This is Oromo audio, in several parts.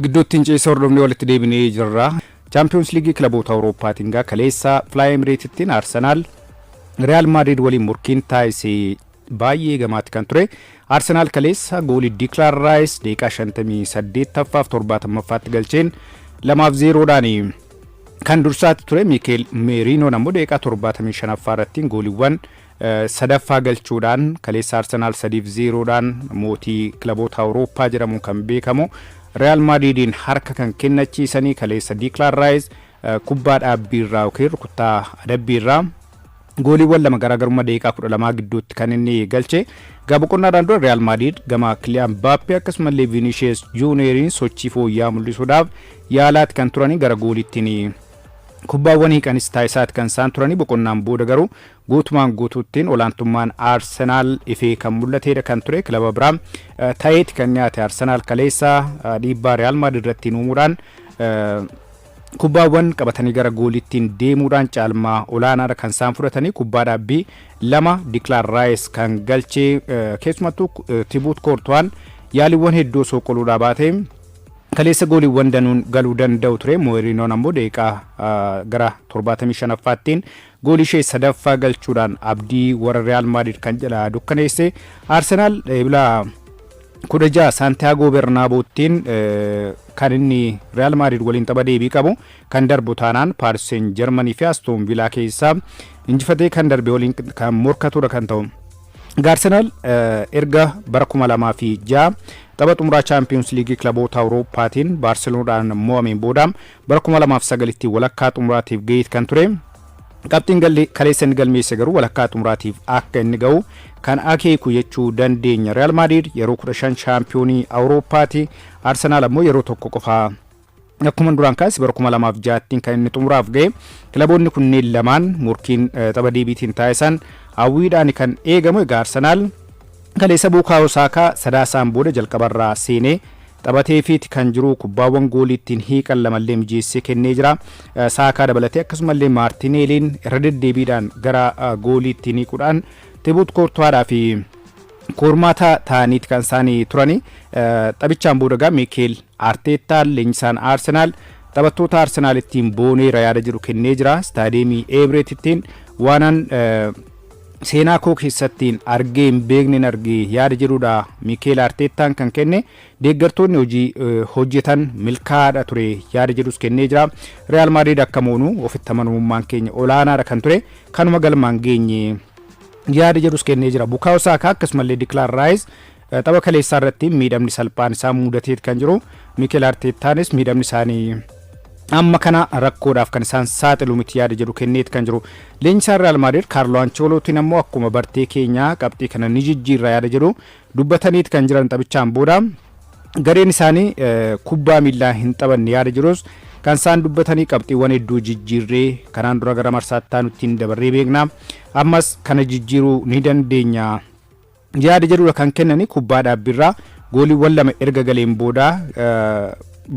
Gidduutti hin ceessa hordofnee walitti deebinee jirra. Chaampiyoons Liigii kilaboota Awurooppaatiin gaa kaleessa Fly Emireetittiin Arsenaal Real Madrid waliin morkiin taasise baay'ee gamaatti kan ture. Arsenaal kaleessa goolii Declan Rice daqiiqaa 58ffaaf 70ffaatti galcheen 2-0dhaan kan dursaatti ture. Mikel Merinoon ammoo daqiiqaa 75ffaa irratti gooliiwwan sadaffaa galchuudhaan kaleessa Arsenaal 3-0dhaan mootii kilaboota Awurooppaa jedhamuun kan beekamu Real Madridiin harka kan kennachiisanii. Kaleessa Declan Rice kubbaa dhaabbiirraa yookiin rukuttaa adabbiirraa gooliiwwan lama garaagarummaa daqiiqaa 12 gidduutti kan inni galche. Egaa boqonnaadhaan dura Real Madrid gama Kylian Mbappe akkasumallee Vinicius Junioriin sochii fooyya'aa mul'isuudhaaf yaalaatti kan turanii, gara gooliittiin kubbaawwan hiiqanis taasisaati kan isaan turanii. Boqonnaan booda garuu guutumaan guutuuttiin olaantummaan Arsenaal ifee kan mul'atedha kan ture. Kilaba biraa ta'eeti kan nyaate Arsenaal kaleessa dhiibbaa Real Madrid irratti uumuudhaan, kubbaawwan qabatanii gara gooliittiin deemuudhaan caalmaa olaanaadha kan isaan fudhatanii. Kubbaa dhaabbii lama Declan Rice kan galchee, keessumattuu Thibaut Courtois yaaliiwwan hedduu osoo qoluudhaa baate kaleessa gooliiwwan danuun galuu danda'u ture. Merinoon ammoo daqiiqaa gara 75ffaattiin goolii ishee sadaffaa galchuudhaan abdii warra Real Madrid kan jedha dukkaneesse. Arsenaal Ebila 16 Saantiyaagoo Bernaabootiin kan inni Real Madrid waliin tapha deebii qabu kan darbu taanaan, Paris Saint Germanii fi Aston Villa keessaa injifatee kan darbe waliin kan morkatudha kan ta'u. Arsenaal erga bara 2006 tapha xumuraa Chaampiyoons Liigii kilaboota Awurooppaatiin Baarseloonaan mo'ameen booda bara 2009tti walakkaa xumuraatiif gaheet kan ture. Qabxiin kaleessa inni galmeesse garuu walakkaa xumuraatiif akka inni ga'u kan akeeku jechuu dandeenya. Real Madrid yeroo 15 shaampiyoonii Awurooppaati. Arsenaal ammoo yeroo tokko qofaa, akkuma duraan kaase, bara 2006tti kan inni xumuraaf ga'e. Kilaboonni kunneen lamaan morkiin tapha deebiitiin taasisan hawwiidhaan kan eegamu. Egaa Arsenaal kaleessa Bukaayoo Saakaa sadaasaan booda jalqabarraa seenee taphateefiiti kan jiru, kubbaawwan goolii ittiin hiiqan lamallee mijeessee kennee jira. Saakaa dabalatee akkasumallee Maartineeliin irra deddeebiidhaan gara goolii ittiin hiikuudhaan Thibaut Courtoisdhaa fi koormaata ta'aniiti kan isaanii turani. Taphichaan booda gaa Miikeel Arteettaan leenjisaan Arsenaal taphattoota Arsenaal ittiin booneera yaada jedhu kennee jira. Istaadiyeemii Emireetittiin waanan seenaa koo keessattiin argee hin beeknen arge yaada jedhudha Miikeel Arteettaan kan kenne. Deeggartoonni hojii hojjetan milkaa'aadha ture yaada jedhus kennee jira. Real Madrid akka moonu ofitti amanamummaan keenya olaanaadha kan ture, kanuma galmaan geenye yaada jedhus kennee jira. Bukaayoo Saakaa akkasumallee Declan Rice tapha kaleessaa irratti miidhamni salphaan isaa mudateet kan jiru. Miikeel Arteettaanis miidhamni isaanii amma kana rakkoodhaaf kan isaan saaxilu miti yaada jedhu kenneet kan jiru. Leenjisaan Real Madrid Kaarlo Anceelootiin ammoo akkuma bartee keenyaa qabxii kana ni jijjiirra yaada jedhu dubbataniit kan jiran. Taphichaan booda gareen isaanii kubbaa miillaa hin taphanne yaada jedhus kan isaan dubbatanii. Qabxiiwwan hedduu jijjiirree kanaan dura gara marsaatti aanutti hin dabarree beekna, ammas kana jijjiiruu ni dandeenya yaada jedhudha kan kennani. Kubbaa dhaabbiirraa gooliiwwan lama erga galeen booda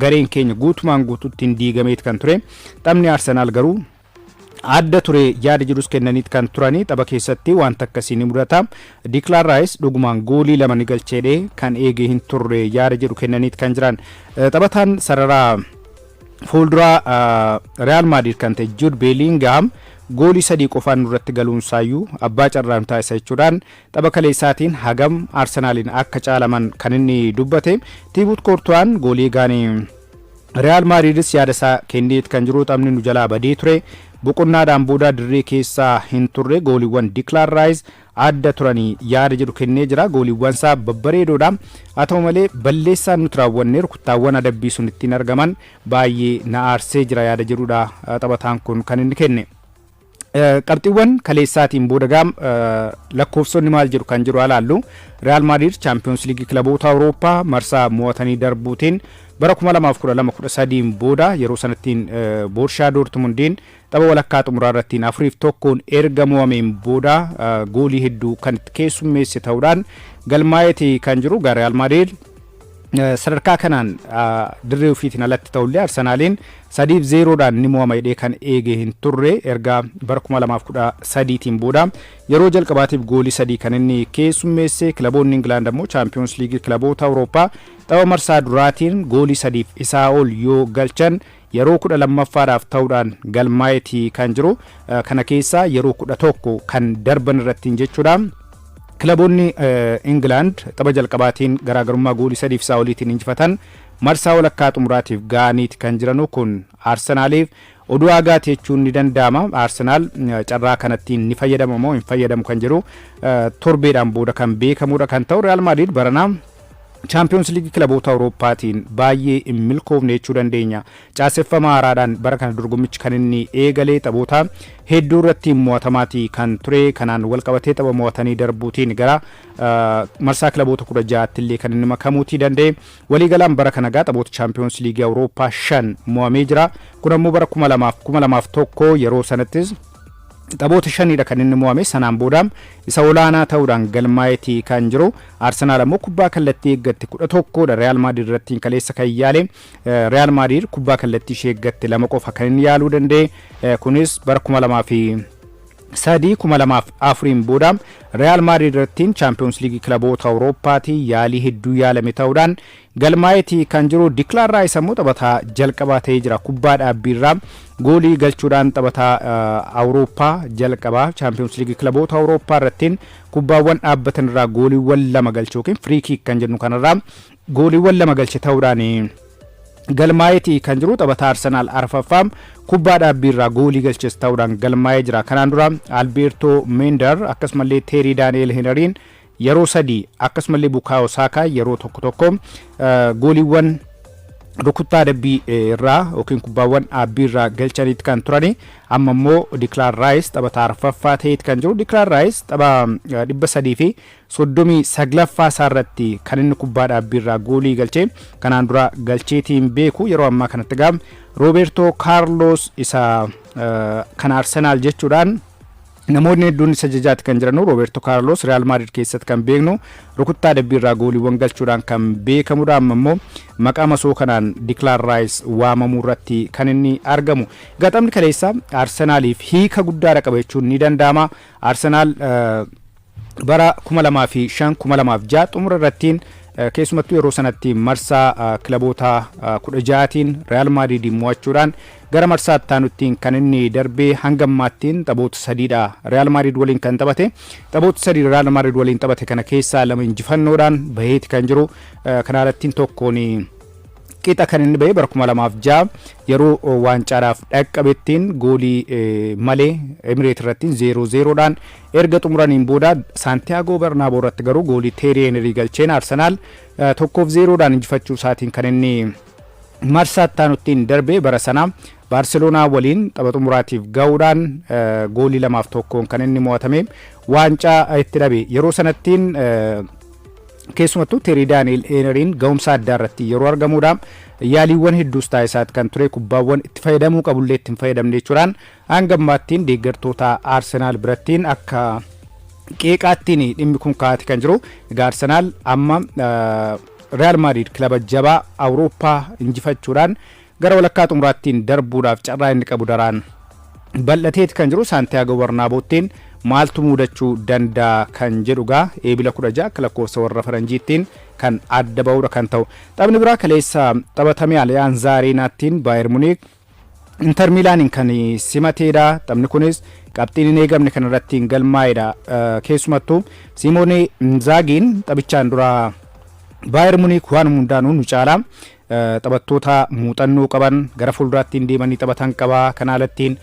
gareen keenya guutumaan guututti hin diigameet kan ture. Taphni Arsenaal garuu adda ture yaada jedhus kennaniit kan turanii. Tapha keessatti wanta akkasii ni mudata. Declan Rice dhugumaan goolii lama ni galcheedhe kan eegee hin turre yaada jedhu kennaniit kan jiran. Taphataan sararaa fuulduraa Real Madrid kan ta'e Jude Bellingham goolii sadii qofaan nurratti galuunsaayyuu abbaa carraa nu taasisa jechuudhaan tapha kaleessaatiin hagam Arsenaaliin akka caalaman kan inni dubbate. Thibaut Courtois goolii gaanii Real Madridis yaada isaa kenneet kan jiru. Taphni nu jalaa badee ture, boqonnaadhaan booda dirree keessaa hin turre, gooliiwwan Declan Rice adda turanii yaada jedhu kennee jira. Gooliiwwan isaa babbareedoodha, haa ta'u malee balleessaan nuti raawwanne rukuttaawwan adabbii sun ittiin argaman baay'ee na aarsee jira yaada jedhudha taphataan kun kan inni kenne. Qabxiiwwan kaleessaatiin booda gaam lakkoofsonni maal jedhu kan jiru alaallu. Real Madrid Champions League kilaboota Awurooppaa marsaa mo'atanii darbuutiin bara 2012-13 booda, yeroo sanattiin Borshaa Dortmundiin tapha walakkaa xumuraa irrattiin 4-1n erga mo'ameen booda goolii hedduu kan itti keessummeesse ta'uudhaan galmaa'eeti kan jiru. Real Madrid Sadarkaa kanaan dirree ofiitiin alatti ta'ullee Arsenaaliin 3-0dhaan ni mo'ama jedhee kan eege hin turre. Erga bara 2013tiin booda yeroo jalqabaatiif goolii sadii kan inni keessummeesse. Kilaboonni Ingilaand ammoo Chaampiyoons Liigii kilaboota Awurooppaa tapha marsaa duraatiin goolii sadiif isaa ol yoo galchan yeroo 12ffaadhaaf ta'uudhaan galmaa'eeti kan jiru. Kana keessaa yeroo 11 kan darban irrattiin jechuudha. Kilaboonni Ingilaand tapha jalqabaatiin garaagarummaa goolii sadiif isaa oliitiin injifatan marsaa walakkaa xumuraatiif ga'aniiti kan jiranu. Kun Arsenaaliif oduu agaati jechuun ni danda'ama. Arsenaal carraa kanattiin ni fayyadama moo hin fayyadamu kan jedhu torbeedhaan booda kan beekamudha kan ta'u. Real Madrid baranaa Chaampiyoons Liigii kilaboota Awurooppaatiin baay'ee hin milkoofne jechuu dandeenya. Caaseffama haaraadhaan bara kana dorgommichi kan inni eegalee taphoota hedduu irratti mo'atamaati kan ture. Kanaan wal qabatee tapha mo'atanii darbuutiin gara marsaa kilaboota 16tti illee kan inni makamuutii danda'e. Waliigalaan bara kana gaa taphoota Chaampiyoons Liigii Awurooppaa shan mo'amee jira. Kun ammoo bara 2000, 2001 yeroo sanattis taphoota shanidha kan inni mo'ame. Sanaan booda isa olaanaa ta'uudhaan galmaa'eetii kan jiru. Arsenaal ammoo kubbaa kallattii eeggatte 11dha Real Madrid irratti kaleessa kan yaale. Real Madrid kubbaa kallattii ishee eeggatte lama qofa kan inni yaaluu danda'e. Kunis bara 2003, 2004n booda Real Madrid irrattiin Chaampiyoons Liigii kilaboota Awurooppaatii yaalii hedduu yaalame ta'uudhaan galmaa'eetii kan jiru. Diklaan Raayis ammoo taphataa jalqabaa ta'ee jira kubbaa dhaabbiirraa goolii galchuudhaan. Taphataa Awurooppaa jalqabaa Chaampiyoons Liigii kilaboota Awurooppaa irrattiin kubbaawwan dhaabbatan irraa gooliiwwan lama galche yookiin free kick kan jennu kanarraa gooliiwwan lama galche ta'uudhaan galmaa'eetii kan jiru. Taphataa Arsenaal arfaffaa kubbaa dhaabbiirraa goolii galches ta'uudhaan galmaa'ee jira. Kanaan dura Albeertoo Meendar, akkasumallee Teerii Daani'eel Heneriin yeroo sadii, akkasumallee Bukaayoo Saakaa yeroo tokko tokko gooliiwwan rukuttaa adabbii irraa yookiin kubbaawwan dhaabbii irraa galchaniitti kan turani. Amma immoo Diklaan Raayis taphataa arfaffaa ta'eeti kan jiru. Diklaan Raayis tapha 339ffaa isaa irratti kan inni kubbaa dhaabbii irraa goolii galche. Kanaan dura galcheetiin beeku. Yeroo ammaa kanatti gaa Roobertoo Kaarlos isa kan Arsenaal jechuudhaan namoonni hedduun isa jajaati kan jiranu. Rooberto Kaarlos Real Madrid keessatti kan beeknu rukuttaa adabbii irraa gooliiwwan galchuudhaan kan beekamudha. Amma immoo maqaa masoo kanaan Diklaan Raayis waamamuu irratti kan inni argamu. Egaa taphni kaleessa Arsenaaliif hiika guddaadha qaba jechuun ni danda'ama. Arsenaal bara 2005, 2006 xumura irrattiin, keessumattuu yeroo sanatti marsaa kilaboota 16tiin Real Madrid mo'achuudhaan gara marsaa ittaanuttiin kan inni darbee. Hanga ammaattiin taphoota sadiidha Real Madrid waliin kan taphate. Taphoota sadii Real Madrid waliin taphate kana keessaa lama injifannoodhaan baheeti kan jiru. Kana alattiin tokkoon qixa kan inni bahe bara 2006 yeroo waancaadhaaf dhaqqabettiin goolii malee Emireet irratti 0-0dhaan erga xumuraniin booda, Saantiyaagoo Bernaaboo irratti garuu goolii Teerii Henrii galcheen Arsenaal 1-0dhaan injifachuu isaatiin kan inni marsaa ittaanuttiin darbe. Bara sana Baarseloonaa waliin tapha xumuraatiif gahuudhaan goolii 2-1n kan inni mo'atame waancaa itti dhabe. Yeroo sanattiin keessumattuu Teerii Daani'el Heeneriin ga'umsa addaa irratti yeroo argamudha. Yaaliiwwan hedduus taasisaati kan ture, kubbaawwan itti fayyadamuu qabullee itti hin fayyadamne jechuudhaan hanga ammaattiin deeggartoota Arsenaal birattiin akka qeeqaattiin dhimmi kun kaa'ate kan jiru. Egaa Arsenaal amma Real Madrid kilaba jabaa Awurooppaa injifachuudhaan gara walakkaa xumuraattiin darbuudhaaf carraa inni qabu daraan bal'ateeti kan jiru. Saantiyaagoo Barnaaboottiin maaltu mudachuu danda'a kan jedhu gaa Eebila 16 akka lakkoofsa warra faranjiittiin kan adda ba'uudha kan ta'u. Taphni biraa kaleessa taphatame Aliyaanz Areenaattiin Baayer Muniik Inter Miilaaniin kan simateedha. Taphni kunis qabxiin hin eegamne kan irratti hin galmaa'edha. Keessumattuu Simoonee Inzaagiin taphichaan dura Baayer Muniik waan hundaanuu nu caala. Taphattoota muuxannoo qaban gara fuulduraattiin deemanii taphatan qaba. Kana alattiin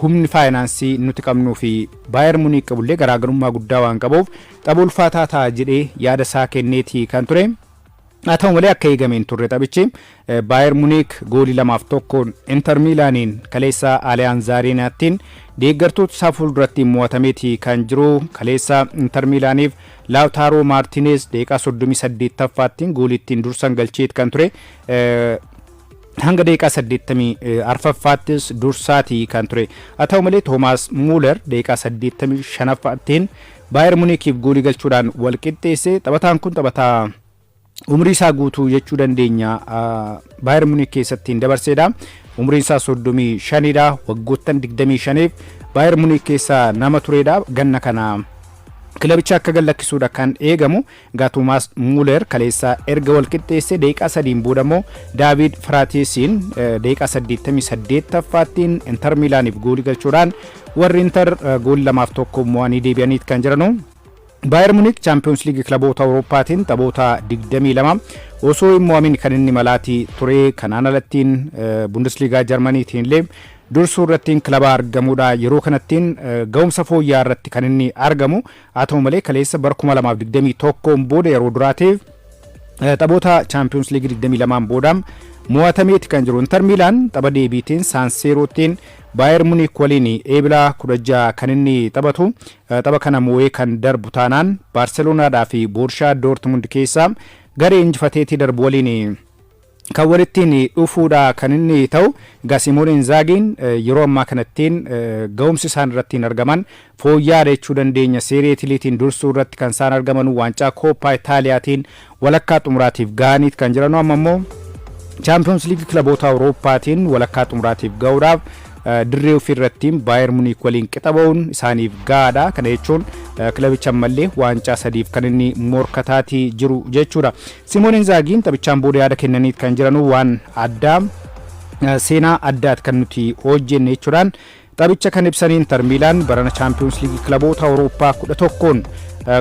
humni faayinaansii nuti qabnuu fi Baayer Muniik qabullee garaagarummaa guddaa waan qabuuf tapha ulfaataa ta'a jedhee yaada isaa kenneeti kan ture. Haa ta'u malee akka eegameen turre taphichi. Baayer Muniik goolii 2-1n Inter Miilaaniin kaleessa Aliyaanz Areenaattiin deeggartoota isaa fuulduratti mo'atameeti kan jiru. Kaleessa Inter Miilaaniif Laawtaaroo Maartineez daqiiqaa 38ffaattiin goolii ittiin dursan galcheet kan ture. Hanga daqiiqaa 84ffaattis dursaatii kan ture. Haa ta'u malee Toomaas Muuler daqiiqaa 85ffaattiin Baayer Muniikiif goolii galchuudhaan wal qixxeesse. Taphataan kun taphataa Umrii isaa guutuu jechuu dandeenya Baayern Muniik keessatti hin dabarseedha. Umriin isaa 35dha. Waggoottan 25f Baayern Muniik keessa nama turedha. Ganna kana kilabicha akka gad lakkisuudha kan eegamu. Egaa Toomaas Muuler kaleessa erga wal qixxeessee daqiiqaa sadiin booda immoo Daavid Firaateesiin daqiiqaa 88ffaattiin Inter Miilaaniif goolii galchuudhaan warri Inter goolii 2-1 mo'anii deebi'aniit kan jiranu. Baayern Muniik Chaampiyoons Liigii kilaboota Awurooppaatiin taphoota 22 osoo hin mo'amin kan inni malaatii ture. Kanaan alattiin Bundesliigaa Jarmaniitiin illee dursuu irrattiin kilaba argamudha. Yeroo kanattiin ga'umsa fooyya'aa irratti kan inni argamu. Haa ta'u malee, kaleessa bara 2021 booda yeroo duraatiif taphoota Chaampiyoons Liigii 22 booda mo'atameeti kan jiru. Inter Miilaan tapha deebiitiin Saanseeroottiin Baayern Muniik waliin Eebila 16 kan inni taphatu. Tapha kana moo'ee kan darbu taanaan Baarselonaadhaa fi Boorshaa Doortmund keessaa garee injifateetii darbu waliin kan walittiin dhufuudha kan inni ta'u. Egaa Simoon Inzaagiin yeroo ammaa kanattiin ga'umsi isaan irratti hin argaman fooyya'aadha jechuu dandeenya. Seerii Itiliitiin dursuu irratti kan isaan argaman, waancaa Kooppaa Itaaliyaatiin walakkaa xumuraatiif ga'aniit kan jiranu, amma immoo Chaampiyoons Liigii kilaboota Awurooppaatiin walakkaa xumuraatiif ga'uudhaaf dirree ofii irrattiin Baayern Muniik waliin qixa ba'uun isaaniif ga'aadha. Kana jechuun kilabicha ammallee waancaa sadiif kan inni morkataatii jiru jechuudha. Simoon Inzaagiin taphichaan booda yaada kennaniit kan jiranu, waan addaa, seenaa addaati kan nuti hojjenne jechuudhaan taphicha kan ibsanii. Inter Miilaan barana Chaampiyoons Liigii kilaboota Awurooppaa 11n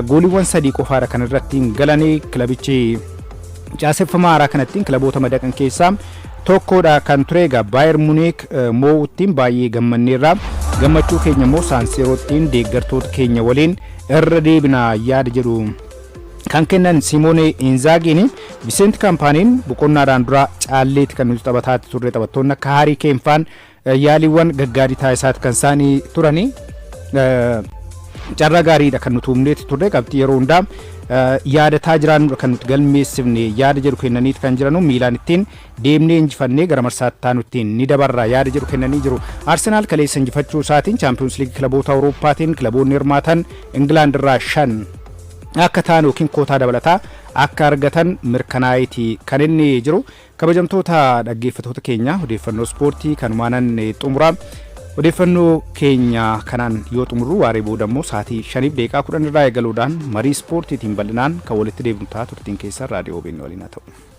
gooliiwwan sadii qofaadha kan irratti hin galanii. Kilabichi caaseffama haaraa kanattiin kilaboota madaqan keessaa tokkodha kan ture. Egaa Baayern Muniik moo'uttiin baay'ee gammanneerra, gammachuu keenya immoo Saanseeroottiin deeggartoota keenya waliin irra deebina yaada jedhu kan kennan Simoone Inzaagiin. Viseent Kaampaaniin boqonnaadhaan dura caalleeti kan nuti taphataatti turre, taphattoonni akka Haarii Keenfaan yaaliiwwan gaggaarii taasisaati kan isaanii turanii, carraa gaariidha kan nuti humneetti turre, qabxii yeroo hundaa yaadataa jiraannudha kan nuti galmeessifne yaada jedhu kennaniiti kan jiranu. Miilaan ittiin deemnee injifannee gara marsaatti taanuttiin ni dabarra yaada jedhu kennanii jiru. Arsenaal kaleessa injifachuu isaatiin Chaampiyoons Liigii kilaboota Awurooppaatiin kilaboonni hirmaatan Ingilaand irraa shan akka ta'an yookiin kootaa dabalataa akka argatan mirkanaa'eeti kan inni jiru. Kabajamtoota dhaggeeffatoota keenya, odeeffannoo ispoortii kanumaanan xumura. Odeeffannoo keenya kanaan yoo xumurru, waaree booda immoo sa'aatii 5:10 irraa eegaluudhaan marii ispoortiitiin bal'inaan kan walitti deebinu ta'a. Turtiin keessan raadiyoo OBN waliin haa ta'u.